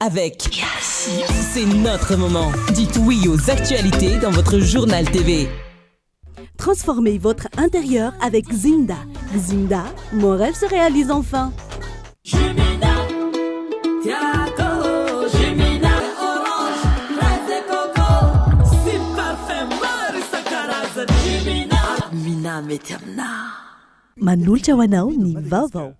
Avec C'est notre moment. Dites oui aux actualités dans votre journal TV. Transformez votre intérieur avec Zinda. Zinda, mon rêve se réalise enfin. Manolotra ho anao ny vaovao.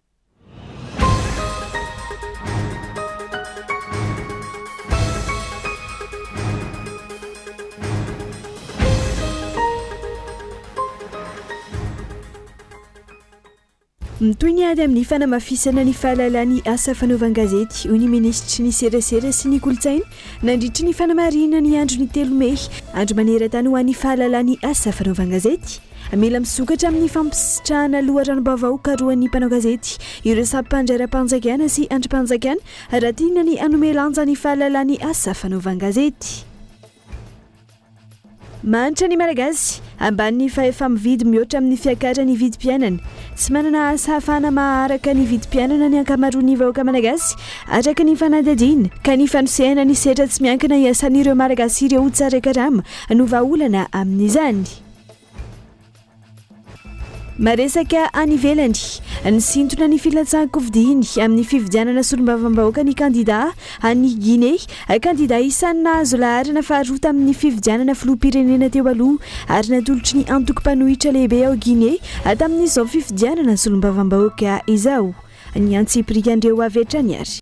Mitohy ny ady amin'ny fanamafisana ny fahalalan'ny asa fanaovan-gazety, hoy ny minisitry ny serasera sy ny kolontsaina nandritry ny fanamarihana ny andron'ny telo mey, andro maneran-tany ho an'ny fahalalan'ny asa fanaovan-gazety. Mila misokatra amin'ny fampisitrahana loharanom-baovao karohan'ny mpanao gazety ireo sampandrairam-panjakana sy andrim-panjakana raha tiana ny hanome lanja ny fahalalan'ny asa fanaovan-gazety. Mahantra ny Malagasy, ambany ny fahefa-mividy mihoatra amin'ny fiakaran'ny vidim-piainana. Tsy manana asa hahafahana maharaka ny vidim-piainana ny ankamaroan'ny vahoaka Malagasy, araka ny fanadihadiana, ka ny fanosehana ny sehatra tsy miankina hiasan'ireo Malagasy ireo ho tsara karama no vahaolana amin'izany. Maresaka any ivelany, nisintona ny filatsahan-kofidiny amin'ny fifidianana solombavambahoaka ny kandidà any Guinée, kandidà isan'ny nahazo laharana faharoa tamin'ny fifidianana filoham-pirenena teo aloha ary natolotry ny antoko mpanohitra lehibe ao Guinée tamin'izao fifidianana solombavambahoaka izao. Ny antsipirian'ireo avy hatrany ary.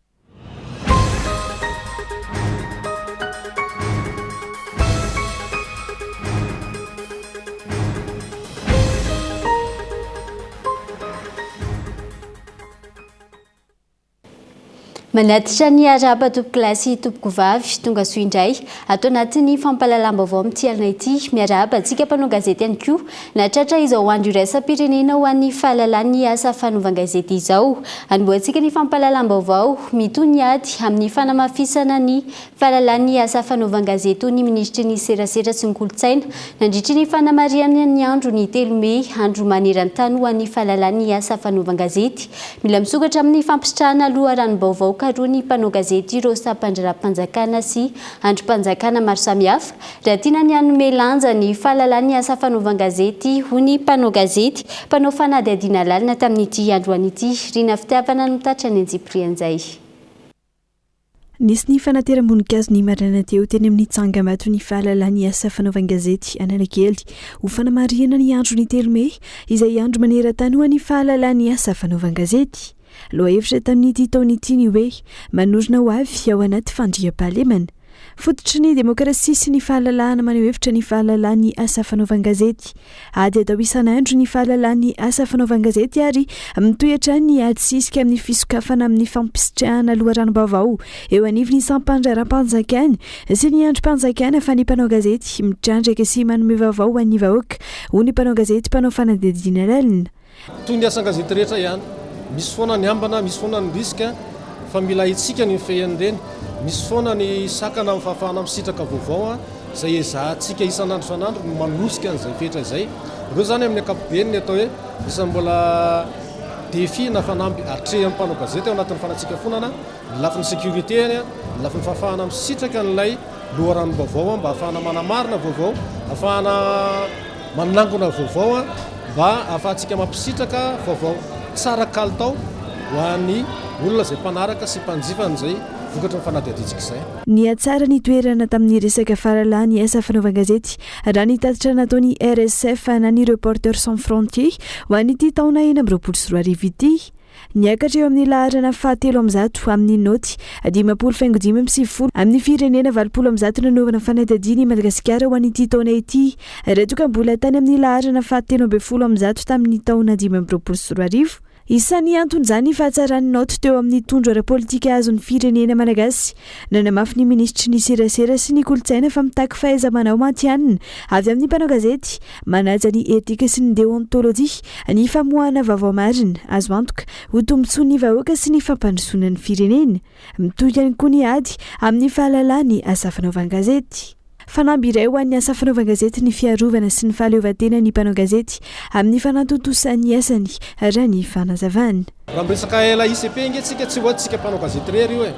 Manatitra ny arahaba tompokolahy sy tompokovavy, tonga soa indray ato anatin'ny fampahalalam-baovao amin'ity alina ity. Miarahaba antsika mpanao gazety ihany koa nahatratra izao andro iraisam-pirenena ho an'ny fahalalan'ny asa fanaovan-gazety izao. Anombohantsika ny fampahalalam-baovao, mitohy ny ady amin'ny fanamafisana ny fahalalan'ny asa fanaovan-gazety hoy ny minisitry ny serasera sy ny kolontsaina nandritry ny fanamarihana ny andro ny telo mey, andro maneran-tany ho an'ny fahalalan'ny asa fanaovan-gazety. Mila misokatra amin'ny fampisitrahana loharanom-baovao karohin'ny mpanao gazety ireo sampan-draharaham-panjakana sy andrim-panjakana maro samihafa Raha tiana ny hanome lanja ny fahalalan'ny asa fanaovan-gazety, hoy ny mpanao gazety, mpanao fanadihadiana lalina tamin'ity androany ity, Rina Fitiavana no mitatitra ny antsipirian'izay. Nisy ny fanateram-boninkazo ny maraina teo teny amin'ny tsangambaton'ny fahalalan'ny asa fanaovan-gazety Analakely ho fanamarihana ny andron'ny telo mey izay andro maneran-tany ho an'ny fahalalan'ny asa fanaovan-gazety. Lohahevitra tamin'ity taona ity ny hoe Manorina ho avy ao anaty fandriampahalemana. Fototry ny demokrasia sy ny fahalalahana maneho hevitra ny fahalalan'ny asa fanaovan-gazety. Ady atao isan'andro ny fahalalan'ny asa fanaovan-gazety ary mitohy hatrany ny ady sisika amin'ny fisokafana amin'ny fampisitrahana loharanom-baovao eo anivon'ny sampan-draharaham-panjakana sy ny andrim-panjakana fa ny mpanao gazety mitrandraka sy manome vaovao ho an'ny vahoaka, hoy ny mpanao gazety mpanao fanadihadiana lalina. Toy ny asan-gazety rehetra ihany, misy foana ny ambana, misy foana ny risque, fa mila haintsika ny mifehy an'ireny. Misy foana ny sakana amin'ny fahafahana misitraka vaovao, izay ezahantsika isan'andro isan'andro ny manosika an'izay fetra izay. Ireo izany amin'ny ankapobeny ny atao hoe isan'ny mbola défi na fanamby atrehan'ny mpanao gazety ao anatin'ny fanatsikafonana, ny lafiny sécurité, ny lafiny fahafahana misitraka an'ilay loharanom-baovao mba hahafahana manamarina vaovao, hahafahana Manangona vaovao mba ahafahantsika mampisitraka vaovao tsara kalitao ho an'ny olona izay mpanaraka sy mpanjifa an'izay vokatry ny fanadihadiantsika izay. Nihatsara ny toerana tamin'ny resaka fahalalahana ny asa fanaovan-gazety, raha ny tatitra nataon'ny RSF na ny Reporters Sans Frontiers ho an'ity taona 2026 ity. Niakatra eo amin'ny laharana fahatelo 100 amin'ny naoty 50 faingo 95 amin'ny firenena 180 nanaovana fanadihadiana i Madagasikara ho an'ity taona ity, raha toa ka mbola tany amin'ny laharana faha 113 tamin'ny taona 2025. Isan'ny anton'izany ny fahatsaran'ny naoty teo amin'ny tondro ara-politika azon'ny firenena malagasy. Nanamafy ny minisitry ny serasera sy ny kolontsaina fa mitaky fahaiza-manao matihanina avy amin'ny mpanao gazety, manaja ny etika sy ny deontolojia, ny famoahana vaovao marina, azo antoka, ho tombontsoan'ny vahoaka sy ny fampandrosoana ny firenena. Mitohy ihany koa ny ady amin'ny fahalalahany asa fanaovan-gazety. Fanamby iray ho an'ny asa fanaovan-gazety ny fiarovana sy ny fahaleovantenan'ny mpanao gazety amin'ny fanatontosany asany, raha ny fanazavana. Raha miresaka LAICP ange tsika tsy hoe tsika mpanao gazety irery io e!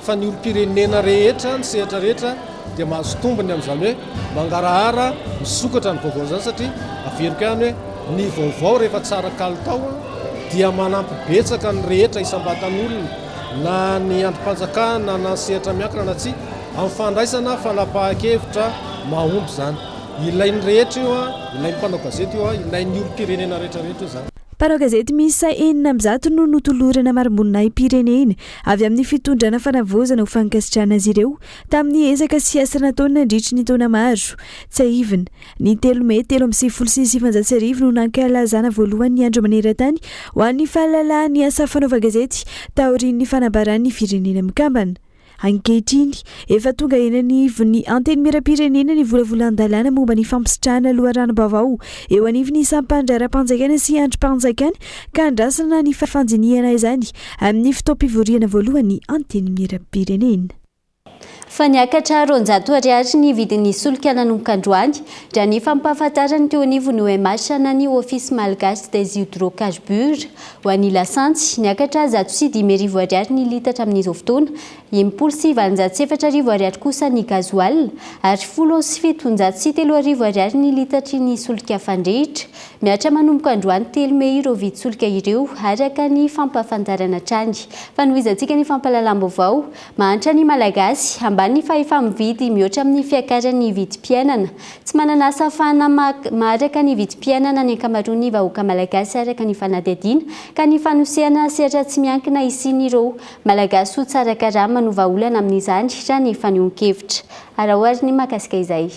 fa ny olom-pirenena rehetra, ny sehatra rehetra dia mahazo tombony amin'izany hoe mangarahara, misokatra ny vaovao izany satria averiko ihany hoe ny vaovao rehefa tsara kalitao dia manampy betsaka ny rehetra isam-batan'olona na ny andrim-panjakana na ny sehatra miankina na tsia amin'ny fandraisana fanapahan-kevitra mahomby izany. Ilain'ny rehetra io, ilain'ny mpanao gazety io, ilain'ny olom-pirenena rehetra rehetra io izany. Mpanao gazety miisa 606 no notolorana marim-boninahi-pirenena avy amin'ny fitondrana fanavaozana ho fankasitrahana azy ireo tamin'ny ezaka sy asa nataony nandritry ny taona maro. Tsiahivina, ny telo mey 1993 no nankalazana voalohany ny Andro maneran-tany ho an'ny fahalalahan'ny asa fanaovan-gazety taorian'ny fanambaran'ny Firenena Mikambana. Ankehitriny, efa tonga eny anivon'ny Antenimierampirenena ny volavolan-dalàna momba ny fampisitrahana loharanom-baovao eo anivon'ny sampan-draharaham-panjakana sy andrim-panjakana ka andrasana ny fandinihana izany amin'ny fotoam-pivoriana voalohan'ny Antenimierampirenena. Fa niakatra 200 ariary ny vidin'ny solika nanomboka androany, raha ny fampahafantarana teo anivon'ny OMH na ny Office Malgache des Hydrocarbures. Ho an'ny lasantsy, niakatra 105 ariary ny litatra amin'izao fotoana, 1860 ariary kosa ny gasoil, ary 3710 ariary ny litatry ny solika fandrehitra. Mihatra manomboka androany telo mey ireo vidin-tsolika ireo, araka ny fampahafantarana hatrany. Fanohizantsika ny fampahalalam-baovao, Mahantra ny Malagasy, ambany ny fahefa-mividy mihoatra amin'ny fiakaran'ny vidim-piainana. Tsy manana asa ahafahana maharaka ny vidim-piainana ny ankamaroan'ny vahoaka malagasy araka ny fanadihadiana ka ny fanosehana sehatra tsy miankina hisian'ireo Malagasy ho tsara karama no vahaolana amin'izany raha ny fanehoan-kevitra. Araho ary ny mahakasika izay.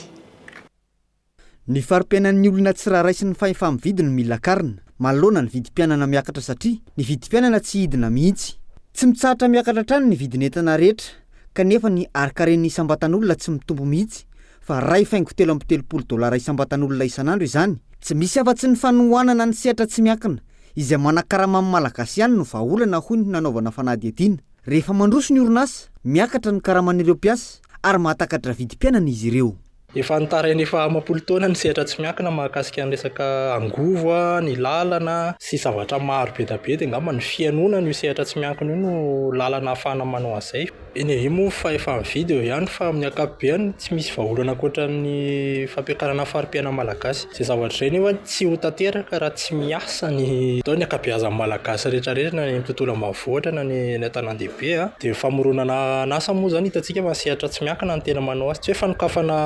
Ny fari-piainan'ny olona tsirairay sy ny fahefa-mividy no mila akarina, manoloana ny vidim-piainana miakatra satria ny vidim-piainana tsy hidina mihitsy. Tsy mitsahatra miakatra hatrany ny vidin'entana rehetra kanefa ny harin-karen'ny isam-batan'olona tsy mitombo mihitsy fa iray faingo 33 dolara isam-batan'olona isan'andro izany. Tsy misy afa-tsy ny fanohanana ny sehatra tsy miankina izay manakarama amin'ny Malagasy ihany no vahaolana hoy ny nanaovana fanadihadiana. Rehefa mandroso ny orinasa, miakatra ny karaman'ireo mpiasa ary mahatakatra vidim-piainana izy ireo. Efa nitaraina efa amam-polo taona ny sehatra tsy miankina mahakasika ny resaka angovo, ny lalana sy zavatra maro be dia be dia angamba ny fihainoana an'io sehatra tsy miankina io no lalana ahafahana manao an'izay. Eny e, io moa fahefa-mividy eo ihany fa amin'ny ankapobeny tsy misy vahaolana ankoatran'ny fampiakarana ny fari-piainan'ny Malagasy. Izay zavatra izay nefa tsy ho tanteraka raha tsy miasa ny atao ny ankabeazan'ny Malagasy rehetra rehetra na any amin'ny tontolo ambanivohitra na ny any an-tanàn-dehibe. Dia ny famoronana an'asa moa izany hitantsika fa ny sehatra tsy miankina no tena manao azy. Tsy hoe fanokafana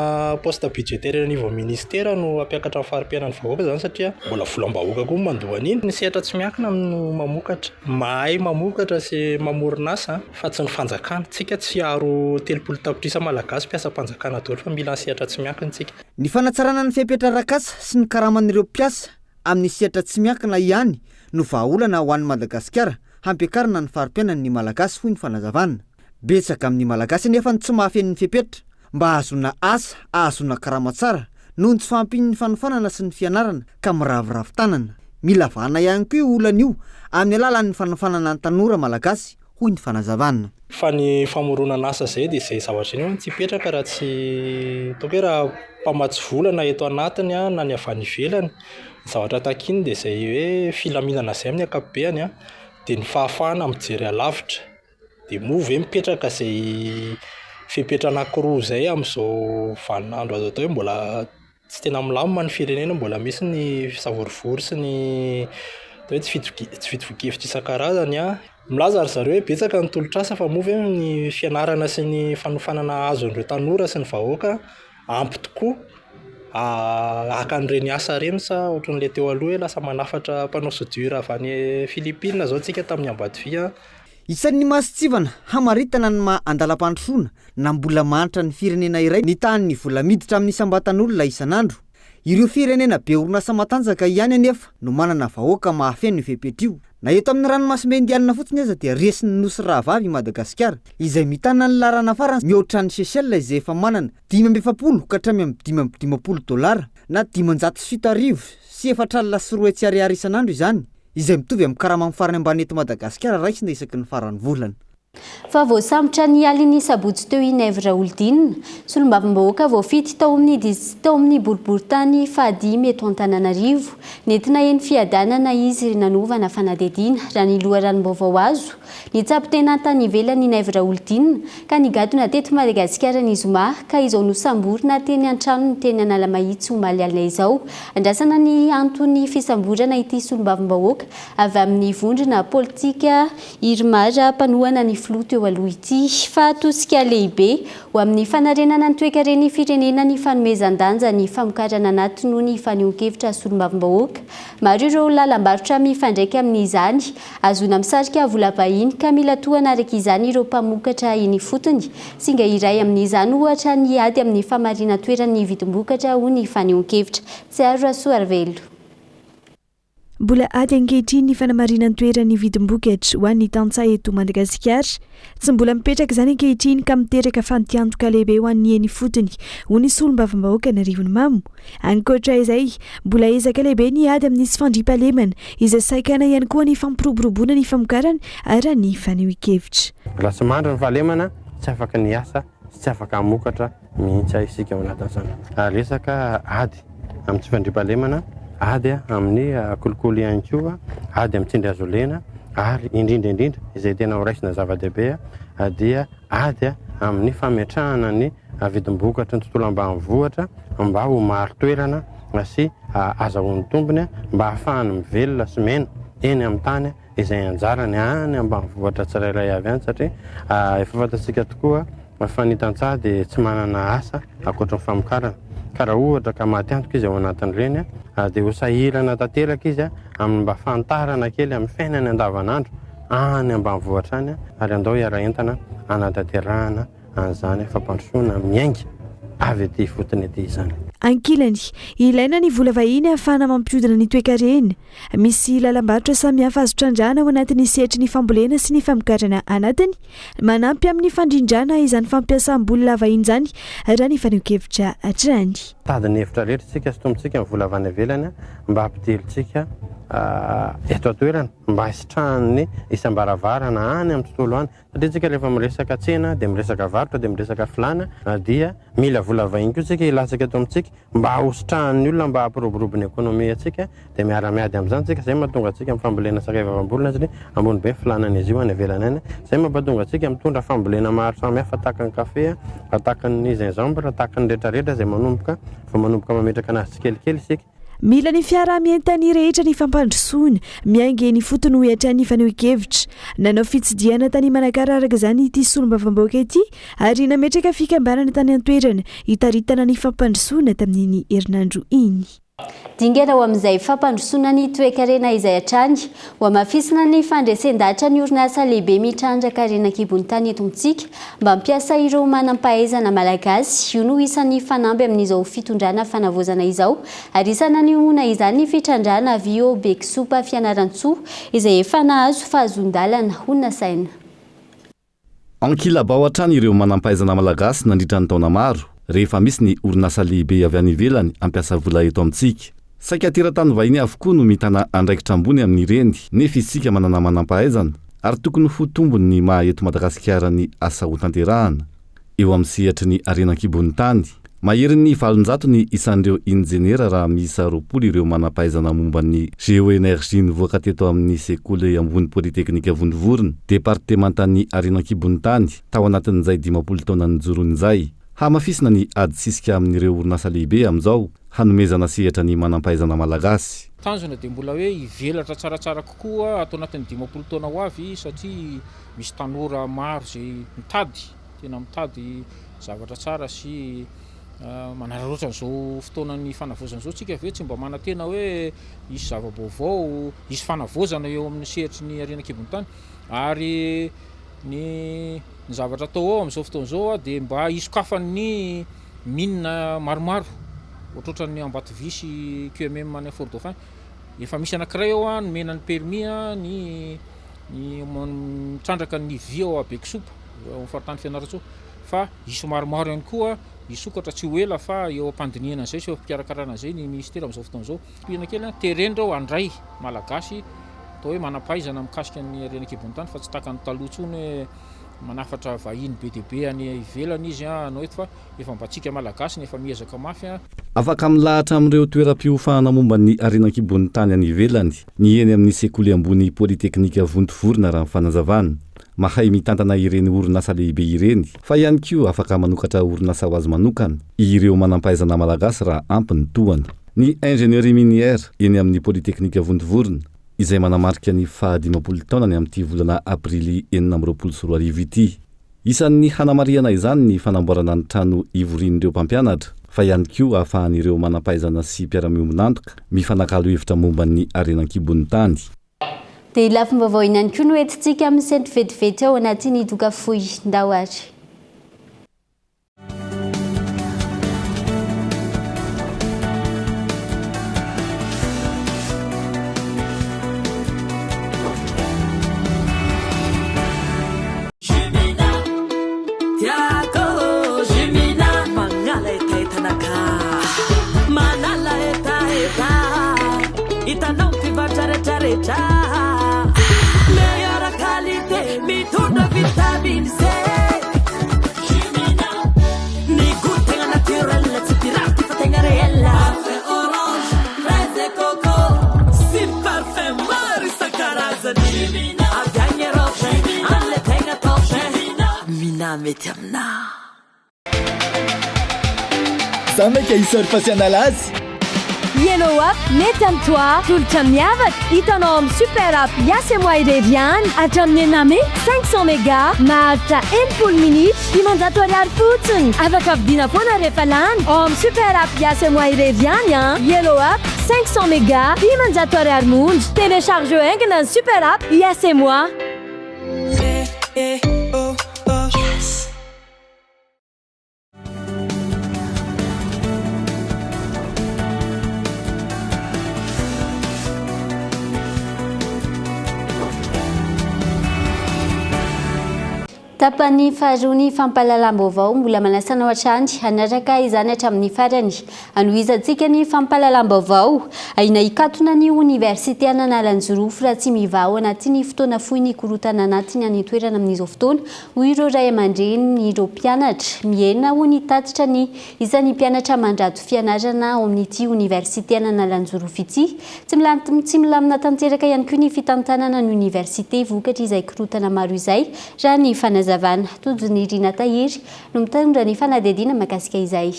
poste budgétaire eny anivon'ny ministera no hampiakatra ny fari-piainan'ny vahoaka izany satria mbola volam-bahoaka koa no mandoa an'iny. Ny sehatra tsy miankina no mamokatra. Mahay mamokatra sy mamorona asa fa tsy ny fanjakana. Tsika tsy hiaro 30 tapitrisa malagasy mpiasam-panjakana daholo fa mila ny sehatra tsy miankina tsika. Ny fanatsarana ny fepetra arak'asa sy ny karaman'ireo mpiasa amin'ny sehatra tsy miankina ihany no vahaolana ho an'i Madagasikara hampiakarana ny fari-piainan'ny Malagasy, hoy ny fanazavana. Betsaka amin'ny Malagasy anefa no tsy mahafeno ny fepetra mba hahazoana asa ahazoana karama tsara noho ny tsy fahampian'ny fanofanana sy ny fianarana ka miraviravy tanana. Mila vahana ihany koa io olana io amin'ny alalan'ny fanofanana ny tanora Malagasy, hoy ny fanazavana. Fa ny famoronana asa izay dia izay zavatra izay nefa tsy hipetraka raha tsy ataoko hoe raha mpamatsy vola na eto anatiny na ny avy any ivelany. Ny zavatra takiany dia izay hoe filaminana izay amin'ny ankapobeny dia ny fahafahana mijery alavitra. Dia moa ve mipetraka izay fepetra anankiroa izay amin'izao vaninandro azo atao hoe mbola tsy tena milamina ny firenena, mbola misy ny savorovoro sy ny atao hoe tsy fitovi- tsy fitovian-kevitra isan-karazany. Milaza ry zareo hoe betsaka ny tolotr'asa fa moa ve ny fianarana sy ny fanofanana azon'ireo tanora sy ny vahoaka ampy tokoa haka an'ireny asa ireny sa ohatran'ilay teo aloha hoe lasa manafatra mpanao soudure avy any Philippines izao tsika tamin'ny Ambatovi an. Isan'ny mason-tsivana hamaritana ny maha andalam-pandrosoana na mbola mahantra ny firenena iray ny tahan'ny vola miditra amin'ny isam-batan'olona isan'andro. Ireo firenena be orinasa matanjaka ihany anefa no manana vahoaka mahafeno io fepetra io. Na eto amin'ny ranomasimbe Indianina fotsiny aza dia resin'ny nosy rahavavy i Madagasikara izay mitana ny laharana farany mihoatra an'i Seychelles izay efa manana 45 ka hatramy amin'ny 55 dolara na 257 440 ariary isan'andro izany, izay mitovy amin'ny karamam farany ambany eto Madagasikara raisina isaky ny faran'ny volana. Fa voasambotra ny alin'ny sabotsy teo i Naivo Raholdina, solombavambahoaka voafidy tao amin'ny tao amin'ny boriborintany fahadimy eto Antananarivo. Nentina eny Fiadanana izy nanovana fanadihadiana, raha ny loharanom-baovao azo. Nitsabo tena tany ivelany i Naivo Raholdina, ka nigadona teto Madagasikara ny zoma, ka izao nosamborina teny an-tranony teny Analamahitsy omaly alina izao. Andrasana ny anton'ny fisamborana ity solombavambahoaka avy amin'ny vondrona politika Irmar, mpanohana ny filoha teo aloha ity, fa tosika lehibe ho amin'ny fanarenana ny toekaren'ny firenena ny fanomezan-danja ny famokarana anaty noho ny fanehoan-kevitra solombavambahoaka. Maro ireo lalam-barotra mifandraika amin'izany, ahazoana misarika vola vahiny ka mila tohana araka izany ireo mpamokatra eny ifotony. Singa iray amin'izany ohatra ny ady amin'ny famarinan-toeran'ny vidim-bokatra hoy ny fanehoan-kevitra. Tsiaro Rasoarivelo. Mbola ady ankehitriny ny fanamarinan-toeran'ny vidim-bokatra ho an'ny tantsaha eto Madagasikara. Tsy mbola mipetraka izany ankehitriny ka miteraka fantiantoka lehibe ho an'ny eny ifotony, hoy ny solombavambahoaka Narivonimamo. Ankoatra izay, mbola ezaka lehibe ny ady amin'ny tsy fandriampahalemana, izay saikana ihany koa ny fampiroboroboana ny famokarana, raha ny fanehoan-kevitra. Raha tsy mandry ny fahalemana, tsy afaka ny hiasa sy tsy afaka hamokatra mihitsy isika ao anatin'izany. Resaka ady amin'ny tsy fandriampahalemana, ady amin'ny kolikoly ihany koa, ady amin'ny tsindry hazo lena ary indrindra indrindra izay tena ho raisina zava-dehibe dia ady amin'ny fametrahana ny vidim-bokatry ny tontolo ambanivohitra mba ho marin-toerana sy azahoany tombony mba hahafahany mivelona sy miaina eny amin'ny tany izay anjarany any ambanivohitra tsirairay avy any satria efa fantatsika tokoa fa ny tantsaha dia tsy manana asa ankoatry ny famokarana ka raha ohatra ka maty antoka izy ao anatin'ireny dia ho sahirana tanteraka izy amin'ny mba fantarana kely amin'ny fiainany andavanandro any ambanivohitra any ary andao hiara-entana hanatanterahana an'izany fampandrosoana miainga avy aty ifotony aty izany. Ankilany, ilaina ny vola vahiny ahafahana mampihodina ny toekarena. Misy lalam-barotra samihafa azo trandrahana ao anatin'ny sehatry ny fambolena sy ny famokarana anatiny. Manampy amin'ny fandrindrana izany fampiasam-bola vahiny izany raha ny fanehoan-kevitra hatrany. Mitady ny hevitra rehetra isika sy tompontsika ny vola avy any ivelany mba hampidirintsika eto an-toerana mba hisitrahan'ny isam-baravarana any amin'ny tontolo any Satria tsika rehefa miresaka tsena dia miresaka varotra dia miresaka filàna dia mila vola vahiny koa tsika hilatsaka eto amintsika mba ho sitrahan'ny olona mba hampiroborobo ny ekonomia antsika dia miara miady amin'izany tsika izay mahatonga antsika amin'ny fambolena sakay vavam-bolona satria ambony be ny filàna an'izy io any ivelany any izay mampatonga antsika mitondra fambolena maro samihafa tahaka ny kafe tahaka ny gingembre tahaka ny rehetrarehetra izay manomboka vao manomboka mametraka anazy tsikelikely isika. Mila ny fiaraha-mientan'ny rehetra ny fampandrosoana, miainga eny ifotony hoy hatrany ny fanehoan-kevitra. Nanao fitsidihana tany Manakara araka izany ity solombavambahoaka ity ary nametraka fikambanana tany an-toerana hitaritana ny fampandrosoana tamin'iny herinandro iny. Dingana ho amin'izay fampandrosoana ny toekarena izay hatrany. Hohamafisina ny fandresen-dahatra ny orinasa lehibe mitrandraka harena an-kibon'ny tany eto amintsika mba hampiasa ireo manam-pahaizana malagasy. Io no isan'ny fanamby amin'izao fitondrana fanavaozana izao ary isan'ny nanehoana izany ny fitrandrahana avy eo Bekisopa Fianarantsoa izay efa nahazo fahazoan-dalana, hoy ny nasaina. Ankilabao hatrany ireo manampahaizana malagasy nandritra ny taona maro, rehefa misy ny orinasa lehibe avy any ivelany hampiasa vola eto amintsika. Saika teratany vahiny avokoa no mitana andraikitra ambony amin'ireny, nefa isika manana manampahaizana, ary tokony ho tombony ny maha eto Madagasikara ny asa hotanterahana. Eo amin'ny sehatry ny harena an-kibon'ny tany. Maherin'ny 800 ny isan'ireo injeniera raha miisa 20 ireo manam-pahaizana momba ny géoénergie nivoaka teto amin'ny sekoly ambony Polyteknika Vontovorona, departemantan'ny harena an-kibon'ny tany, tao anatin'izay 50 taona nijoroany izay. Hamafisina ny ady sisika amin'ireo orinasa lehibe amin'izao, hanomezana sehatra ny manam-pahaizana malagasy. Tanjona dia mbola hoe hivelatra tsaratsara kokoa ato anatin'ny 50 taona ho avy satria misy tanora maro izay mitady, tena mitady zavatra tsara sy manararaotra an'izao fotoanan'ny fanavaozana izao tsika ve tsy mba manantena hoe hisy zava-baovao, hisy fanavaozana eo amin'ny sehatry ny harena an-kibon'ny tany ary ny ny zavatra atao ao amin'izao fotoana izao dia mba hisokafan'ny mine maromaro ohatrohatran'ny Ambatovy sy QMM any Fort Dauphin. Efa misy anankiray ao nomena ny permis ny ny mitrandraka ny vy ao Bekisopa ao amin'ny faritany Fianarantsoa fa hisy maromaro ihany koa hisokatra tsy ho ela fa eo am-pandinihana an'izay sy eo am-pikarakarana an'izay ny ministera amin'izao fotoana izao. Tohina kely an, terena ireo handray Malagasy atao hoe manam-pahaizana mikasika ny harena an-kibon'ny tany fa tsy tahaka ny taloha intsony hoe. manafatra vahiny be dia be any ivelany izy hanao eto fa efa mba tsika Malagasy no efa miezaka mafy. Afaka milahatra amin'ireo toeram-piofanana momba ny harena an-kibon'ny tany any ivelany ny eny amin'ny sekoly ambony Polyteknika Vontovorona raha ny fanazavana. Mahay mitantana ireny orinasa lehibe ireny fa ihany koa afaka manokatra orinasa ho azy manokana ireo manampahaizana malagasy raha ampy ny tohana. Ny Ingénierie minière eny amin'ny Polyteknika Vontovorona izay manamarika ny faha 50 taonany amin'ity volana aprily 2026 ity. Isan'ny hanamarihana izany ny fanamboarana ny trano ivorian'ireo mpampianatra fa ihany koa ahafahan'ireo manampahaizana sy mpiara-miombon'antoka mifanakalo hevitra momba ny harena an-kibon'ny tany. Dia lafim-baovao ihany koa no entintsika amin'ny sento vetivety ao anatin'ny doka fohy. Ndao ary. Za maika hi-surf sy hanala azy. Yellow Up mety amin'ny toi. Tolotra miavaka hitanao ao amin'ny Super App Yas et Moi irery ihany. Hatramin'ny enina mey, 500 méga, maharitra 60 minitra, 500 ariary fotsiny. Afaka vidiana foana rehefa lany ao amin'ny Super App Yas et Moi irery ihany an! Yellow Up, 500 méga, 500 ariary monja. Téléchargeo haingana ny Super App Yas et Moi. Tapany faharoa ny fampahalalam-baovao, mbola manasa anao hatrany hanaraka izany hatramin'ny farany. Hanohizantsika ny fampahalalam-baovao. Ahiana hikatona ny oniversite an'Analanjirofo raha tsy mivaha ao anatin'ny fotoana fohy ny korontana anatiny any an-toerana amin'izao fotoana, Hoy ireo ray aman-drenin'ireo mpianatra, mihena hoy ny tatitra ny isan'ny mpianatra mandrato fianarana ao amin'ity oniversite an'Analanjirofo ity. Tsy tsy milamina tanteraka ihany koa ny fitantanana ny oniversite vokatr'izay korontana maro izay, raha ny fanazavana. Tojo Nirina Tahiry no mitondra ny fanadihadiana mahakasika izay.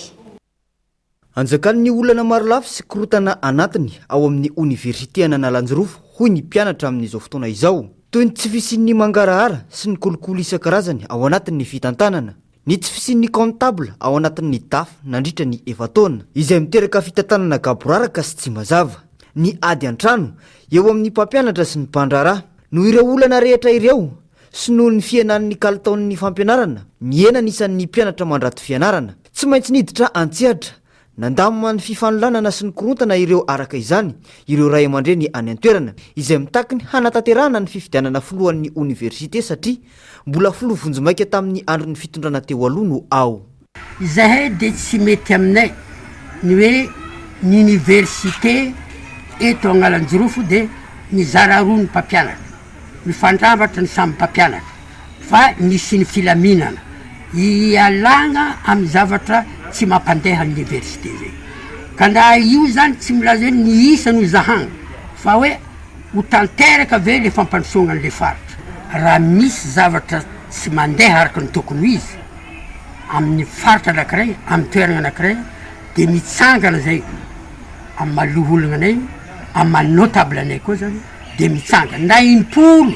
Anjakan'ny olana marolafy sy korontana anatiny ao amin'ny oniversite an'Analanjirofo hoy ny mpianatra amin'izao fotoana izao. Toy ny tsy fisian'ny mangarahara sy ny kolikoly isan-karazany ao anatin'ny fitantanana. Ny tsy fisian'ny comptable ao anatin'ny DAF nandritra ny efa-taona. Izay miteraka fitantanana gaboraraka sy tsy mazava. Ny ady an-trano eo amin'ny mpampianatra sy ny mpandraharaha. Noho ireo olana rehetra ireo sy noho ny fihenan'ny kalitaon'ny fampianarana, mihena ny isan'ny mpianatra mandrato fianarana. Tsy maintsy niditra an-tsehatra, nandamina ny fifanolanana sy ny korontana ireo araka izany ireo ray aman-dreny any an-toerana, izay mitaky ny hanatanterahana ny fifidianana filohan'ny oniversite satria mbola filoha vonjimaika tamin'ny andron'ny fitondrana teo aloha no ao. Izahay dia tsy mety aminay ny hoe ny université eto Agnalanjirofo dia mizara roa ny mpampianatra, mifandrambatra ny samy mpampianatra fa misy ny filaminana ialagna amin'ny zavatra tsy mampandeha ny université zay, ka na io zany tsy milaza hoe ny isa no zahagna fa hoe ho tanteraka ve le fampandrosoagna an'le faritra, raha misy zavatra tsy mandeha araka ny tokony ho izy amin'ny faritra anakiray, amin'ny toeragna anakiray de mitsangana zay amin'ny maha lohologna anay, amin'ny maha notable anay koa zany de mitsangana, na impolo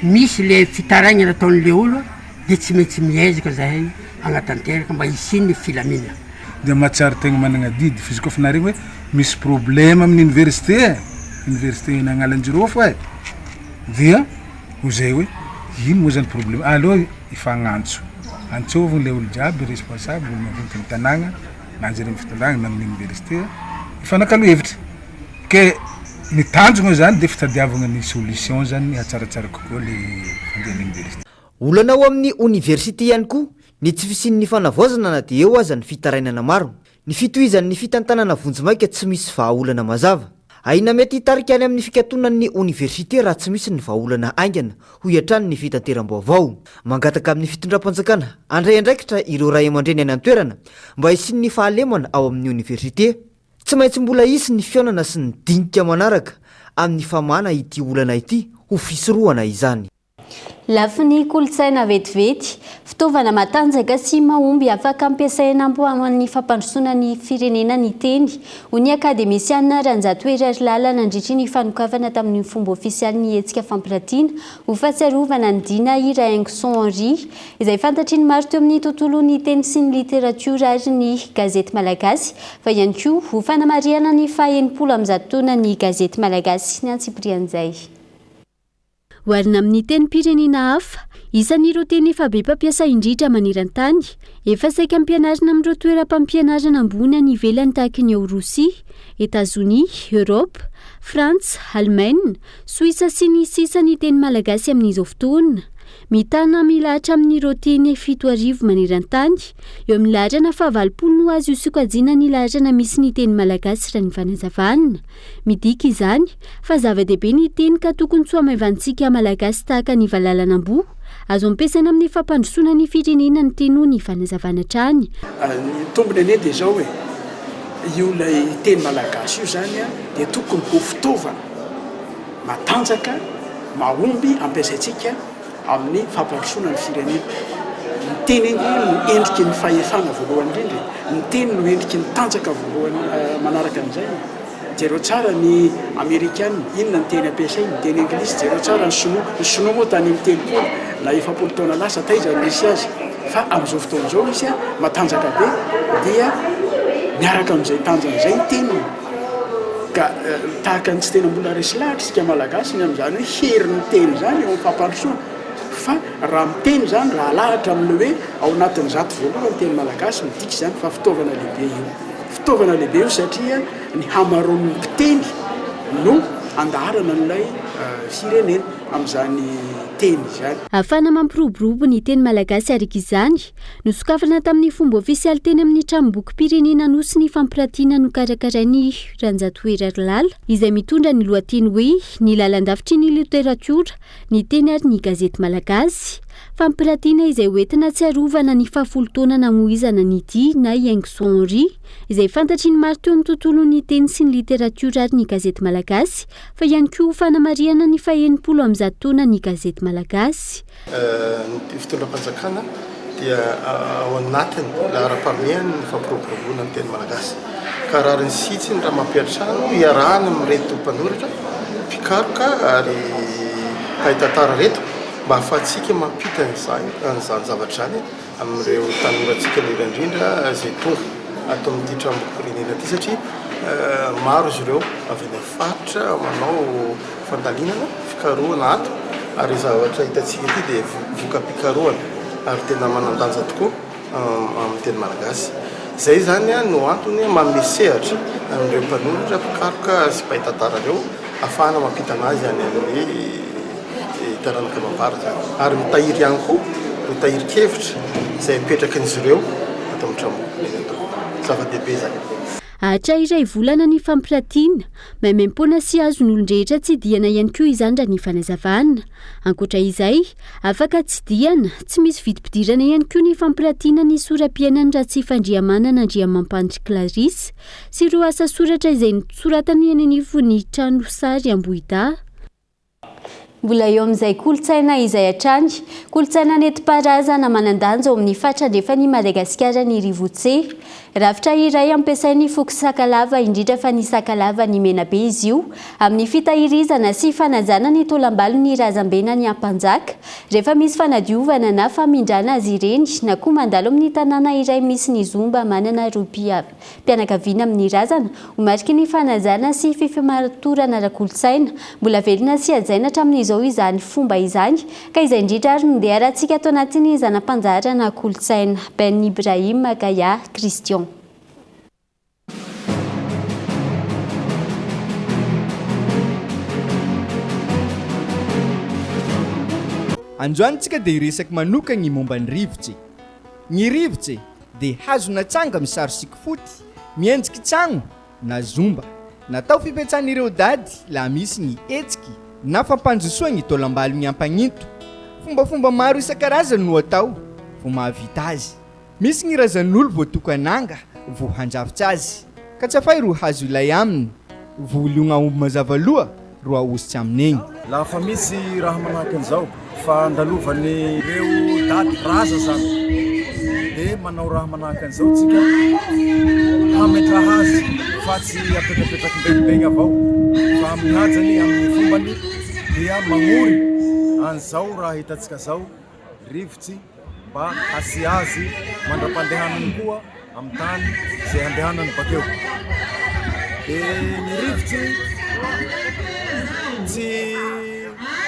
misy le fitarainana ataon'le olo de tsy maintsy miezaka zahay hagnatanteraka mba hisian'ny filaminana. Dia mahatsiaro tegna managna adidy f'izy koa fa naharegny hoe misy problème amin'ny université e, université eny Agnalanjirofo e, dia ho zay hoe ino moa zany problème, aleo hifagnantso, antsovigny le olo jiaby responsable, olo maventy amy tanàgna na zareo amy fitondragna na amin'ny université hifanakalo hevitry, ke ny tanjogno zany de fitadiavagna ny solution zany hatsaratsara kokoa le fandehan'ny université. Olana ao amin'ny oniversite ihany koa ny tsy fisian'ny fanavaozana na dia eo aza ny fitarainana maro. Ny fitohizan'ny fitantanana vonjimaika tsy misy vahaolana mazava. Ahiana mety hitarika any amin'ny fikatonan'ny oniversite raha tsy misy ny vahaolana haingana, hoy hatrany ny fitanteram-baovao. Mangataka amin'ny fitondram-panjakana handray andraikitra ireo ray aman-dreny any an-toerana mba hisian'ny fahalemana ao amin'ny oniversite. Tsy maintsy mbola hisy ny fihaonana sy ny dinika manaraka amin'ny famahana ity olana ity ho fisorohana izany. Lafiny kolontsaina vetivety, fitaovana matanjaka sy mahomby afaka ampiasaina ho an'ny fampandrosoana ny firenena ny teny, hoy ny akademisiana Ranjato Heriarilala nandritry ny fanokafana tamin'ny fomba ofisialy ny hetsika fampiratiana ho fahatsiarovana an'i Dina Irahaingoson Henri, izay fantatry ny maro teo amin'ny tontolon'ny teny sy ny literatiora ary ny gazety malagasy, fa ihany koa ho fanamarihana ny faha 160 taonan'ny gazety malagasy ny antsipirian'izay. Oharina amin'ny tenim-pirenena hafa, isan'ireo teny efa be mpampiasa indrindra maneran-tany, efa saika ampianarina amin'ireo toeram-pampianarana ambony any ivelany tahaka ny ao Rosia, Etazonia, Eoropa, Frantsa, Alemaina, Soisa sy ny sisa ny teny malagasy amin'izao fotoana. Mitana milahatra amin'ireo teny 7000 maneran-tany, eo amin'ny laharana fahavalopolo no azo sokajiana ny laharana misy ny teny malagasy raha ny fanazavana. Midika izany fa zava-dehibe ny teny ka tokony tsy ho hamaivanintsika Malagasy tahaka ny valalan'amboa. Azo ampiasaina amin'ny fampandrosoana ny firenena ny teny hoy ny fanazavana hatrany. Ny tombony anie dia izao e, io ilay teny malagasy io izany dia tokony ho fitaovana matanjaka, mahomby ampiasaintsika amin'ny fampandrosoana ny firenena. Ny teny ange no endriky ny fahefana voalohany indrindra e! Ny teny no endriky ny tanjaka voalohany manaraka an'izay e! Jereo tsara ny Amerikana, inona ny teny ampiasainy? Ny teny anglisy, jereo tsara ny sinoa, ny sinoa moa tany amin'ny 30 na 40 taona lasa taiza no nisy azy? Fa amin'izao fotoana izao izy matanjaka be dia miaraka amin'izay tanjany izay ny teniny. Ka tahaka ny tsy tena mbola resy lahatra isika Malagasy ny amin'izany hoe herin'ny teny izany eo amin'ny fampandrosoana. Fa raha miteny izany, raha alahatra amin'ilay hoe ao anatin'ny zato voalohany ny teny malagasy, midika izany fa fitaovana lehibe io. Fitaovana lehibe io satria ny hamaroan'ny mpiteny no andaharana an'ilay firenena amin'izany teny izany. Ahafahana mampiroborobo ny teny malagasy araka izany, nosokafana tamin'ny fomba ofisialy teny amin'ny Tranombokim-pirenena Anosy ny fampiratiana nokarakarain'i Ranjato Heriarilala, izay mitondra ny lohateny hoe Ny lalan-davitry ny literatiora, ny teny ary ny gazety malagasy. Fampiratiana izay hoentina hatsiarovana ny fahafolo taona namoizana ny dihy na i Haingoson Henri, izay fantatry ny maro teo amin'ny tontolon'ny teny sy ny literatiora ary ny gazety malagasy, fa ihany koa ho fanamarihana ny faha-60 taona ny gazety malagasy. Ny fitondram-panjakana dia ao anatin'ny laharam-pahamehany ny fampiroboroboana ny teny malagasy. Ka rariny sy hitsiny raha mampiantrano iarahana amin'ireto mpanoratra, mpikaroka ary mpahay tantara ireto mba hahafahantsika mampita an'izany zavatra izany amin'ireo tanorantsika indrindra indrindra izay tonga ato amin'ity tranombokim-pirenena ity satria maro izy ireo avy any amin'ny faritra manao fandalinana, fikarohana ato ary zavatra hitantsika ity dia voka-pikarohana ary tena manan-danja tokoa amin'ny teny malagasy. Izay izany no antony manome sehatra an'ireo mpanoratra, mpikaroka sy mpahay tantara ireo ahafahana mampita anazy any amin'ny taranaka amam-para izany ary mitahiry ihany koa ny tahirin-kevitra izay apetrakin'izy ireo ato amin'ny tranombokim-pirenena. Zava-dehibe izany. Haharitra iray volana ny fampiratiana. Maimaimpoana sy azon'ny olon-drehetra tsidihana ihany koa izany raha ny fanazavana. Ankoatra izay, afaka tsidihana, tsy misy vidim-pidirana ihany koa ny fampiratiana ny sora-piainan'i Ratsifandrihamanana Andriamampandry Clarisse sy ireo asa soratra izay nosoratany eny anivon'ny trano sary Ambohidahy. Mbola eo amin'izay kolontsaina izay hatrany, kolontsaina nentim-paharazana manan-danja ao amin'ny faritra andrefan'i Madagasikara ny Rivotse. Rafitra iray ampiasain'ny foko Sakalava, indrindra fa ny Sakalavan'i Menabe izy io, amin'ny fitahirizana sy fanajana ny taolambalon'ny razambe na ny ampanjaka, rehefa misy fanadiovana na famindrana azy ireny, na koa mandalo amin'ny tanàna iray misy ny zomba manana rohim-pihavanana. Mpianakaviana amin'ny razana, ho mariky ny fanajana sy fifamatorana ara-kolontsaina. Mbola velona sy hajaina hatramin'izao izany fomba izany, ka izay indrindra ary no ndeha harahantsika ato anatin'ny zana-pandaharana Kolontsaina. Ben Ibrahim Gaya Christian. Androany tsika dia hiresaky manokagny momba ny rivotse. Ny rivotse dia hazo na tsanga misary sikifoty, miendriky tsagno na zomba. Natao fipetsan'ireo dady laha misy ny hetsiky na fampandrosoa ny taolambalon'ny Ampagninto. Fombafomba maro isan-karazany no atao vao mahavita azy. Misy ny razan'olo voatokan'anga vao handrafitra azy. Ka tsy afay ro hazo ilay aminy, vo liogna aomby mazava loha ro ahositsy aminy egny. Laha fa misy raha manahaky an'izao fandalovan'ny reo daty raza zany de manao raha manahaky an'izao tsika hametraha azy fa tsy apetrapetraky mbegnimbegne avao fa amin'ny hajany amin'ny fombany dia magnory an'izao raha hitantsika zao rivotsy mba hasia azy mandra-pandehanany koa amin'ny tany izay handehanany bakeo. Dia ny rivotsy tsy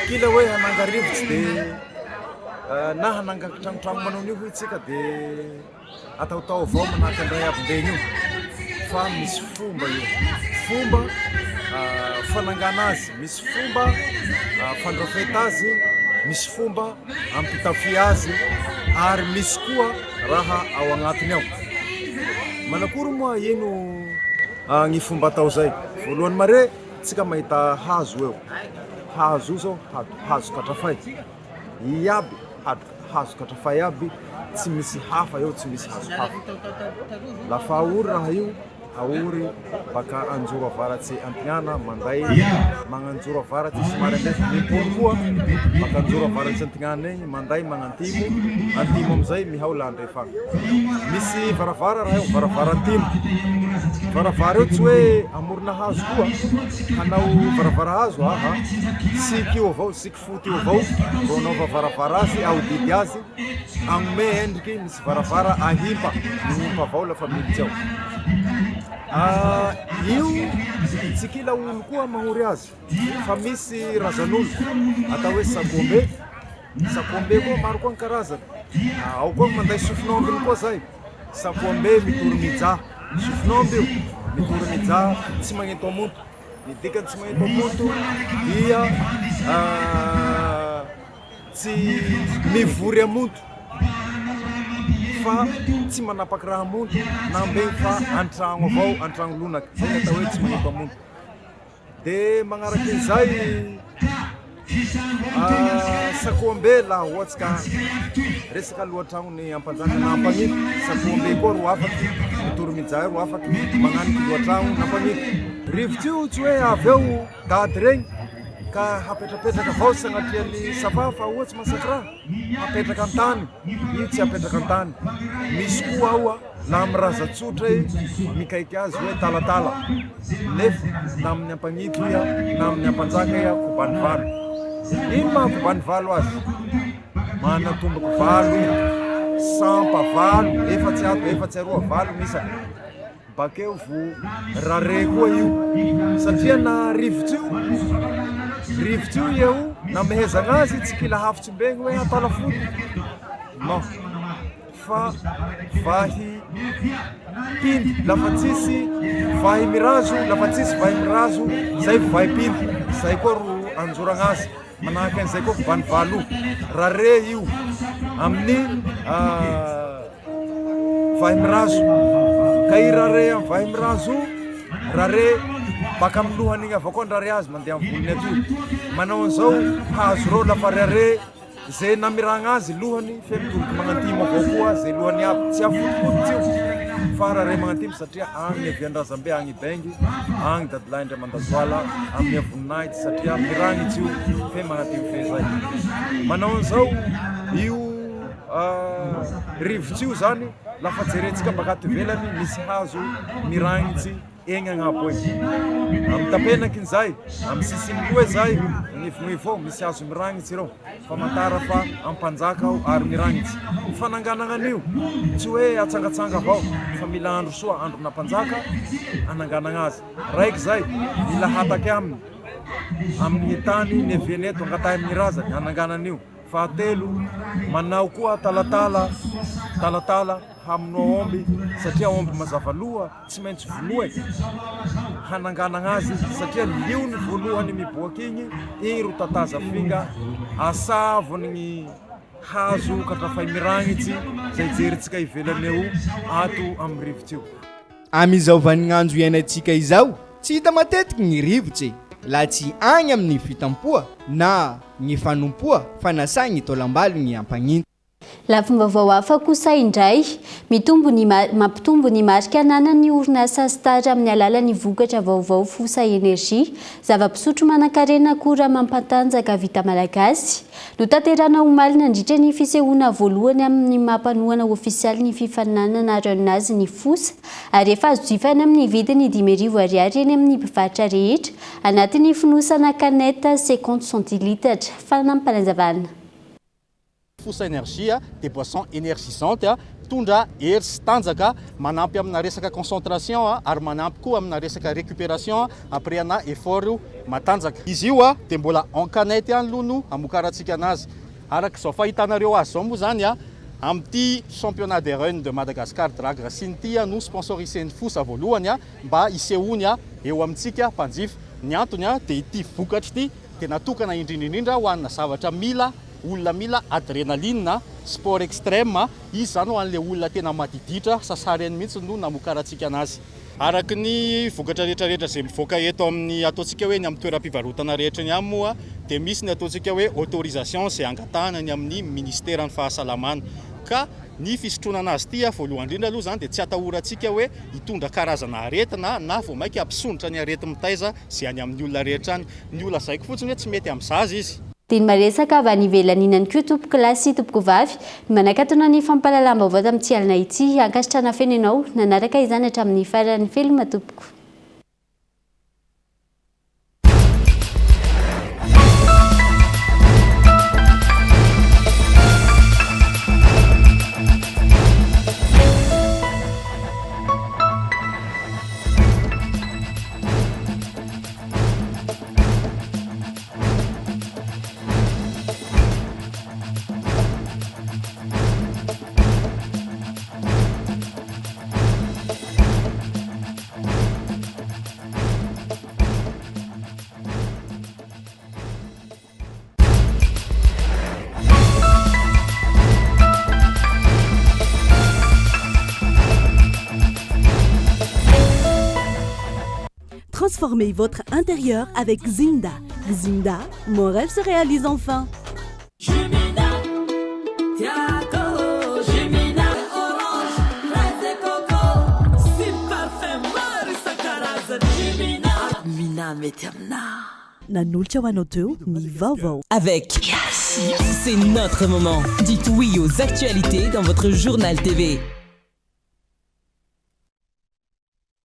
kila hoe hananga rivotsy dia na hananga kitranotrano manao an'io hoy tsika dia Ataotao avao manahaka ny ray avy-mbeny io fa misy fomba io, fomba fanangana azy, misy fomba fandrafeta azy, misy fomba ampitafia azy ary misy koa raha ao agnatiny ao. Manakory moa ino ny fomba atao zay? Voalohany mare tsika mahita hazo eo, hazo io zao hazo katrafay, iaby hazo katrafay aby tsy misy hafa eo tsy misy hazo hafa lafa aory raha io aory baka anjoro avaratsy antignana manday magnanjoro avaratsy somary andrefa mimpoly koa baka anjoro avaratsy antignana egny manday magnantimo antimo amizay mihaola andrefa Misy varavara raha eo, varavara antimo. Varavara eo tsy hoe hamorona hazo koa, hanao varavara hazo aha, siky io avao, siky foty io avao vao anaova varavara azy, ahodidy azy, agnome endriky misy varavara ahimpa, mihimpa avao lafa miditsy ao. Io tsy kila olo koa magnory azy fa misy razan'olo atao hoe sakoambe. Sakoambe koa maro koa ny karazany. Ao koa ny manday sofin'ombiny koa zay. Sakoambe mitory mija. Sofin'omby io, mitory mija, tsy magnento amonto. Ny dikany tsy magnento amonto dia tsy mivory amonto fa tsy manapaky raha amonto na ambegny fa an-tragno avao, an-tragno lonaky. Zay ny atao hoe tsy magnento amonto. Dia magnaraka izay sakoambe laha ohatsy ka resaka lohatragnon'ny ampanjaka na ampagnito, sakoambe koa ro afaky mitory mijay ro afaky magnaniky lohatragno na ampagnito. Rivotra io tsy hoe avy eo dady regny ka hapetrapetraka avao sagnatria ny safa fa ohatsy masaky raha hapetraka an-tany, io tsy hapetraka an-tany. Misy koa ao Na amin'ny raza tsotra e, mikaiky azy hoe talatala, nefa na amin'ny ampagnito iha na amin'ny ampanjaka iha kobanivalo. Ino maha kobanivalo azy? Manatomboky valo iha, sampa valo, efatsy ato, efatsy aroa, valo ny isany. Bakeo vo rare koa io, satria na rivotsy io, rivotsy io eo namehezagna azy tsy kila hafotsimbegny hoe atao lafody, non. Fa vahy pindi lafa tsisy vahy mirazo lafa tsisy vahy mirazo zay vo vahy pindi zay koa ro anjoragna azy manahaky an'izay koa kobany valo rare io amin'ny vahy mirazo ka i rare amy vahy mirazo rare baka amy lohany igny avao koa ny rare azy mandeha amy volony aty manao an'izao hazo reo lafa rare Ze namiragna azy lohany fe mitodiky magnantimo avao koa ze lohany aby tsy afotipotitsy io fa rare magnantimo satria agny niavian-drazambe agny Ibengy agny dadilahy Andriamandazoala amia voninahitsy satria miragnitsy io fe magnantimo fehizay manao an'izao io rivotsy io zany lafa jerentsika baka aty ivelany misy hazo miragnitsy Egny agnabo egny. Amy tapenaky zay, amy sisiny roe zay, agnivognivo ao, misy hazo miragnitsy ireo, famantara fa ampanjaka ao ary miragnitsy. Ny fananganagna an'io, tsy hoe atsangatsanga avao, fa mila andro soa, androna mpanjaka, ananganagna azy. Raiky zay, mila hataky aminy, amin'ny tany niaviany eto, angatahy amin'ny razany, hanangana an'io. Fahatelo, manao koa talatala, talatala, hamonoa aomby, satria aomby mazava loha, Tsy maintsy vonoa e! Hananganagna azy satria liony voalohany miboaka igny, igny ro tataza finga asavonigny hazo katrafay miragnitsy zay jerintsika ivelany eo ato amin'ny rivotra io. Amin'izao vaninandro iainantsika izao. Tsy hita matetiky ny rivotse laha tsy agny amy ny fitampoha na gny fanompoa fanasà gny taolambalo gny ampagninto. Lafim-baovao hafa kosa indray, mitombo ny mampitombo ny marika ananan'ny orinasa Star amin'ny alalan'ny vokatra vaovao Fosa Energie, zava-pisotro manankarena akora mampatanjaka vita malagasy. Notanterahina omaly nandritra ny fisehoana voalohany amin'ny maha mpanohana ofisialy ny fifaninanana Run azy ny Fosa ary efa azo jifaina amin'ny vidiny 5000 ariary eny amin'ny mpivarotra rehetra anatin'ny fonosana canette 50 centilitatra. Fanampinazavana. Fosa Energie dia boisson energisante, mitondra hery sy tanjaka, manampy amina resaka concentration ary manampy koa amina resaka récupération après ana effort matanjaka. Izy io dia mbola en canette ihany aloha no hamokarantsika anazy. Araka izao fahitanareo azy izao moa izany, amin'ity championnat des runs de Madagascar Drag Racing ity no sponsorisé-n'ny Fosa voalohany mba hisehoany eo amintsika mpanjifa. Ny antony dia ity vokatra ity dia natokana indrindra indrindra ho an'na zavatra mila olona mila adrénaline, sport extrême, izy izany ho an'ilay olona tena madiditra sasareny mihitsy no namokarantsika anazy. Araka ny vokatra rehetra rehetra izay mivoaka eto amin'ny ataontsika hoe ny amin'ny toeram-pivarotana rehetra eny ihany moa dia misy ny ataontsika hoe autorisation izay angatahana ny amin'ny ministeran'ny fahasalamana ka ny fisotroana anazy ity voalohany indrindra aloha izany dia tsy atahorantsika hoe hitondra karazana aretina na vao mainka hampisondrotra ny areti-mitaiza izay any amin'ny olona rehetra any. Ny holazaiko fotsiny hoe tsy mety amin'ny zaza izy. Dia ny maresaka avy any ivelany iny ihany koa tompoko lahy sy tompoko vavy no manakatona ny fampahalalam-baovao tamin'ity alina ity. Ankasitrahana feno ianao nanaraka izany hatramin'ny farany. Veloma tompoko. Transformez votre intérieur avec Zinda. Zinda, mon rêve se réalise enfin. Nanolotra ho anao teo ny vaovao. Avec C'est notre moment. Dites oui aux actualités dans votre journal TV.